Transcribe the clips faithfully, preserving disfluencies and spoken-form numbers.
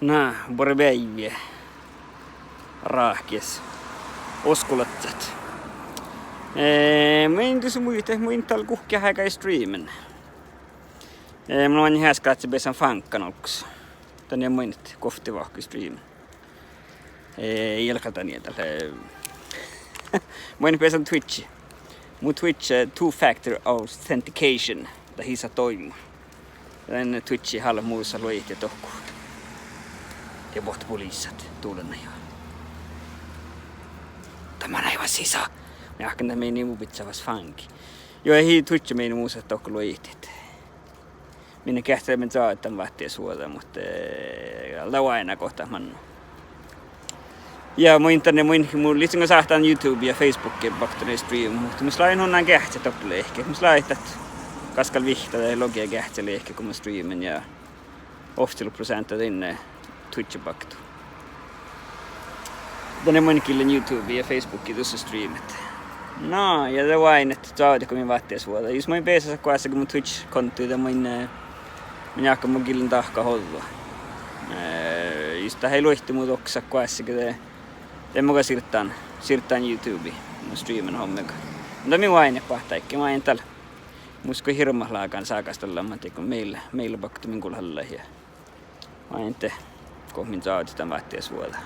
Na, buorre beaivvi. Ráhkis. Oskulaččat. Eh, mun in dus muitte, mun in dal guhkki áigái streamen. Eh, mun oaidnen easka ahte beasan fáŋgga nálggos. Danne mun in guovttivahku streamen. Eh, ii galgga danne dal, eh. Mun in beasan Twitchi. Mu Twitch, eh, two-factor authentication. Dat ii sáh doibmu. Dan Twitchi hálat mus luoidit dohko. Ja bohte poliisat duollenajo. Dat manai fas sisa. Mun jáhkán dat mii mu bidjat fas fáŋgii. Juo, ii Twitchi mii mus sáhtán dohko luoidit. Min geahččaleimmet čađa dan váttiesvuođa, muhto, eh, dat lea oaidná gohtat manno. Ja mun in danne, mun, mun lihtten go sáhtán YouTubei ja Facebookii bakte streama, muhto mus lea in unna geahččat doppe liikká. Mus lea ahte gaskal vihtta dat logi geahččat liikká go mun streamen ja ovccilogi proseantta dainna Twitchi baktu. Danne mun gillen YouTubei ja Facebookii dussa streamet. Na, ja de oaidná ahte čađa go min váttiesvuođa. Jus mun in beasa goassege mu Twitch-konttui, de mun, eh, mun jáhkán mun gillen dahkat ođđa. Eh, jus dat ii luohti mu dohko goassege de, de mun gal sirddán, sirddán YouTubei mu streamen hommega. Muhto mii oaidnit báhtáiggii, mun in dal. Mus go hirbmat lágan ságastallan ahte go mii, mii bakte min gulhallaid ja oaidnit go min čađa dan váttiesvuođa.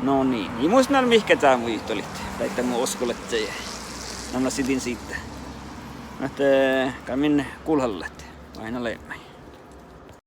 No niin, ii mus nal mihkkege čámmuid dolit, daidda mu oskulaččaid. Namma sidin siidda. Ahte gal min gulhallat, oaidná leimai.